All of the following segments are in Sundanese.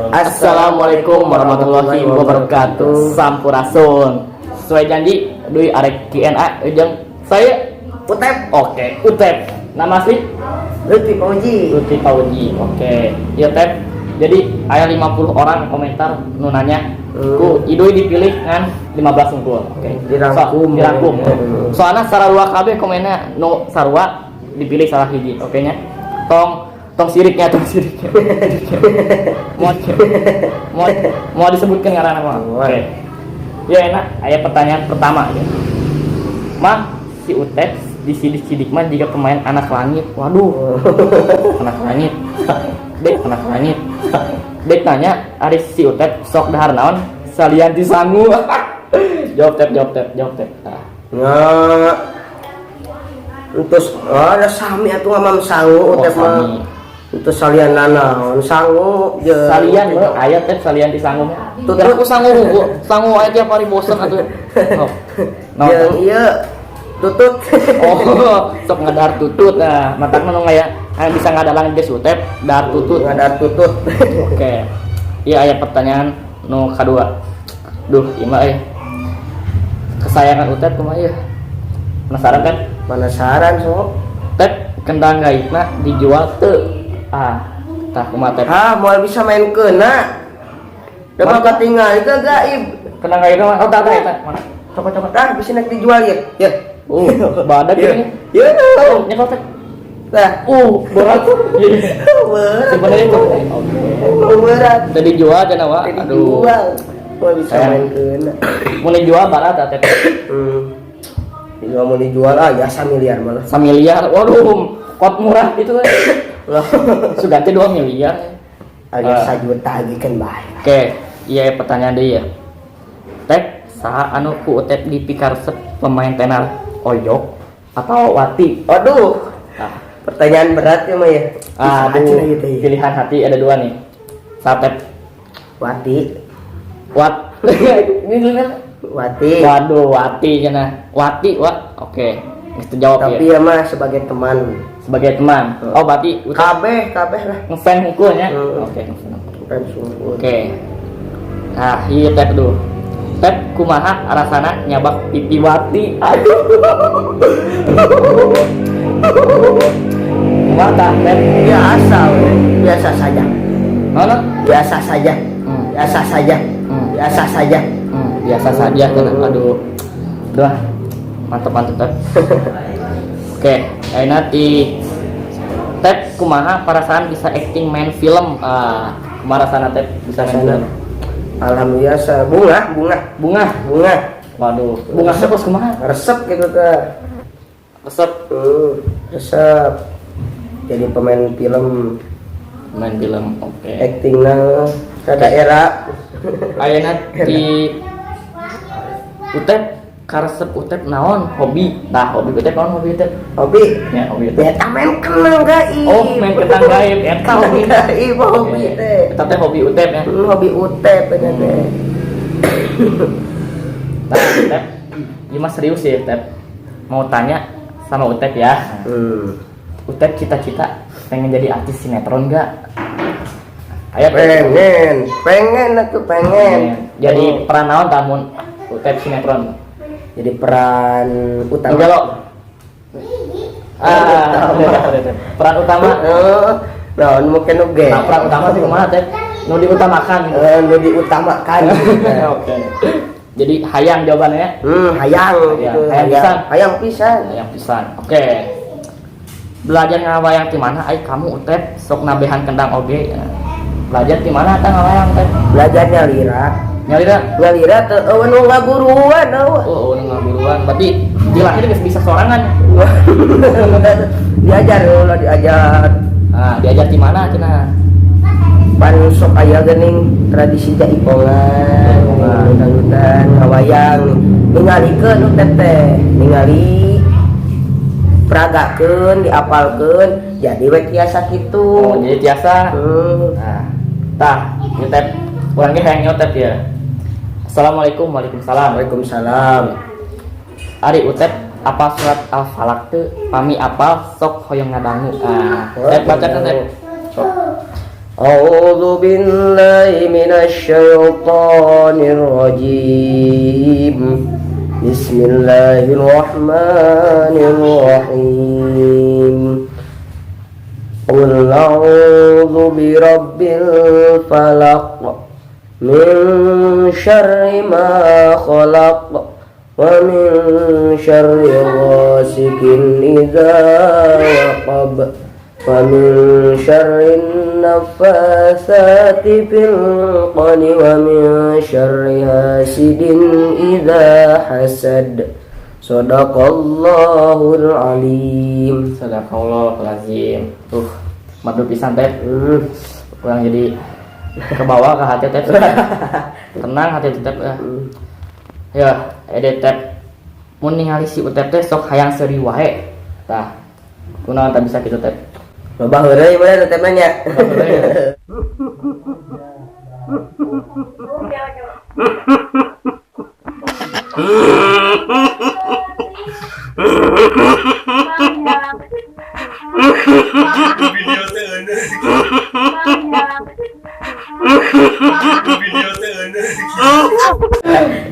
Assalamualaikum warahmatullahi wabarakatuh. Sampurasun. Sesuai janji, Dui arek Q&A jeung saya Utep. Oke, Utep. Nama asli? Lutfi Fauzi. Lutfi Fauzi. Oke. Ya, Tep. Jadi aya 50 orang komentar nu nanya. Ku Iduy dipilih kan 15 unggul. Oke. Dirangkum. So, dirangkum. Soalnya sarua kabeh komennya, nu sarua dipilih salah hiji. Oke nya. Tong tong siriknya, tong siriknya. Mau mau mau disebutkan ngaranna mah. Oke. Ya enak, aya pertanyaan pertama ya. Mah si Utep disidik-sidik mah jiga pemain Anak Langit. Waduh. Anak Langit. Dek Anak Langit. Dek nanya, ari si Utep sok dahar naon salian ti sangu. Jawab, Tep, jawab, Tep, jawab, Tep. Nah. Nggak. Terus ada sami atuh ngamam sangu. Oh, Utep mah. sami. Untuk salian nanaon sangu jeung Salian mah aya, Tep, salian ti sangu. Tutut. Tutut aku sangu, sangu aya tiap hari, bosen atuh. Oh. Naon? Jeung ieu tutut. Oh, sok ngadahar tutut. Nah, matakna nu ngaya aya bisa ngadalang geus Utep dahar tutut. Ngadar tutut. Oke. Iya, aya pertanyaan nu kadua. Duh, ieu mah euy. Kesayangan Utep kumaha ieu? Penasaran kan? Penasaran sok. Tep, kendang gaibna dijual teu? Ah, tah kumaha, Tep? Ah, moal bisa main keuna. Da Mana? bakal tinggal itu gaib. Kendang gaibna mah, oh, tah tah eta. Mana? Coba coba. Ah, bisa nek dijual ya. Ya. Badak Ya. ini. Ya. Oh, nyekel, Tep. Nah. Berat. Berat. Simpen aja tuh. Oke. Berat. Tadi dijual cenah wa. Tadi Aduh. dijual. Moal bisa Sayang. main keuna. Mun dijual barat teh, Tep. Dijual, mau dijual ah ya miliar malah. Samiliar. Waduh, kot murah itu. Lah, Suganti 2 miliar. alias Ah. sajuta lagi kan bae. Oke, iya, pertanyaan deui ya. Tep, saha anu ku Utep dipikaresep pemain tenar, Oyok atau Wati? Aduh, Nah, pertanyaan berat ya mah ya. Aduh, Bisa aja gitu ya. Pilihan hati ada dua nih. Saha, Tep? Wati. Wat. Ini dulu. Wati. Waduh, Wati cenah. Wati, wa. Oke. Geus terjawab. Tapi ya. ya mah sebagai teman. Sebagai teman. Oh, berarti Utep Kabeh, kabeh lah. Ngefan hukulnya. Hmm. Oke, ngefan. Ngefans sungguh. Oke. Nah, iya, Tep, duh. Tep, kumaha rasana nyabak pipi Wati? Aduh. Kumaha tah, Tep? Biasa, we. Biasa saja. Mana? Biasa saja. Biasa saja. Biasa saja. Biasa saja kan. Aduh. Duh. Mantep mantep, Tep. Oke, ayeuna ti Tep, kumaha perasaan bisa acting main film? Ah, kumaha rasana, Tep, bisa main Rasana. film? Alhamdulillah, bunga, bunga, Bunga. Bunga. Waduh, bunga bos kumaha? Resep gitu teh. Resep. Resep. Jadi pemain film. Main film. Oke. Actingna ke daerah. Ayeuna ti Utep, karesep Utep naon, hobi? Nah, hobi Utep naon, hobi Utep? Hobi. Ya, hobi Utep. Ya main kendang gaib. Oh, main kendang gaib eta hobi. Gaib hobi Oke. teh. Eta teh hobi Utep ya. Hobi Utep eta teh. Nah, Utep, ini mah serius ya, Tep. Mau tanya sama Utep ya. Utep cita-cita pengen jadi artis sinetron nggak? Ayo, Tep. Pengen, pengen atuh pengen. Jadi peran naon lamun Utep sinetron? Jadi peran utama. Gelo. Ah, Utama. Peran utama. Oh, naon mungkin oge. Nah, peran utama sih kumaha, Tep? Nu diutamakan gitu. Eh, nu diutamakan. Oke. Jadi hayang jawabannya ya? Hayang Hayang. gitu. Hayang pisan. Hayang pisan. Hayang pisan. Oke. Belajar ngawayang di mana? Ai kamu Utep sok nabehan kendang oge. Ya. Belajar di mana tah ngawayang, Tep? Belajar nyalira. Nyalira? Nyalira teh eueuh nu ngaguruan eueuh. Oh, nu ngaguruan. Berarti di lahir geus bisa sorangan. Diajar ulah diajar. Nah, diajar di mana cenah? Pan sok aya geuning tradisi jaipongan, Jaipongan. Dangdutan, ngawayang, ningalikeun Utep teh, ningali peragakeun, diapalkeun, jadi we tiasa kitu. Oh, jadi tiasa. Nah, tah, ieu Tep, urang ge hayang nyotep ya. Assalamualaikum, waalaikumsalam. Waalaikumsalam. Ari Utep apa surat Al-Falaq teu? Pami apal, sok hoyong ngadangu. Ah, Tep, bacakan, Tep. Sok. أعوذ بالله من الشيطان الرجيم. بسم الله الرحمن الرحيم. قل أعوذ برب الفلق، من شر ما خلق، ومن شر غاسق إذا وقب، ومن شر النفاثات في العقد، ومن شر حاسد إذا حسد. صدق الله العظيم. Sadaqallahul azim. Tuh, madu pisan, Teh. Kurang jadi kebawa ke hati, Teh. Tenang hati Teh. Ya, ede Teh mun ningali si Utep teh sok hayang seuri wae. Tah. Kunaon tah bisa kitu, Teh? Loba heureuy mana tetep nanya. Loba heureuy. Video teh euneuh. Video teh euneuh.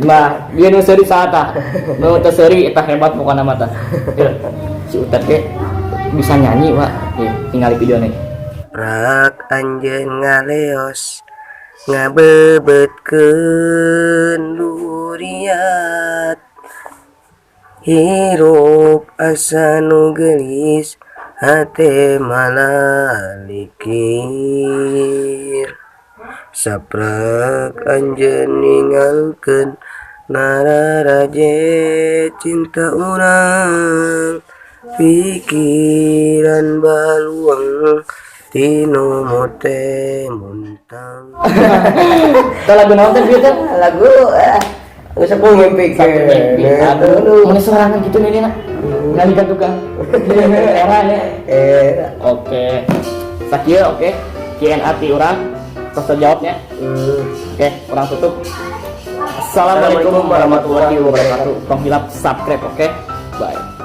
Nah, dia nu seuri saha tah? Nu teu seuri eta hebat pokona mah tah. Ya, si Utep ge bisa nyanyi, Pak. Nih, tinggal di video nih. Prak anjeun ngaleos ngabeubetkeun duriat, hirup asa nu geulis, hate malalikir. Saprak anjeun ninggalkeun nararaje cinta urang, pikiran baluang tinu mute muntang. Tah, lagu naon teh ieu teh? Lagu lagu Sapu Mimpi. Sapu Mimpi. Aduh, mun sorangan gitu nih nak. Ngalih ka tukang. Era nya. Oke. Sakieu oke. Q&A ti urang. Tos terjawabnya. Oke, urang tutup. Assalamualaikum warahmatullahi wabarakatuh. Tong hilap subscribe, oke? Bye.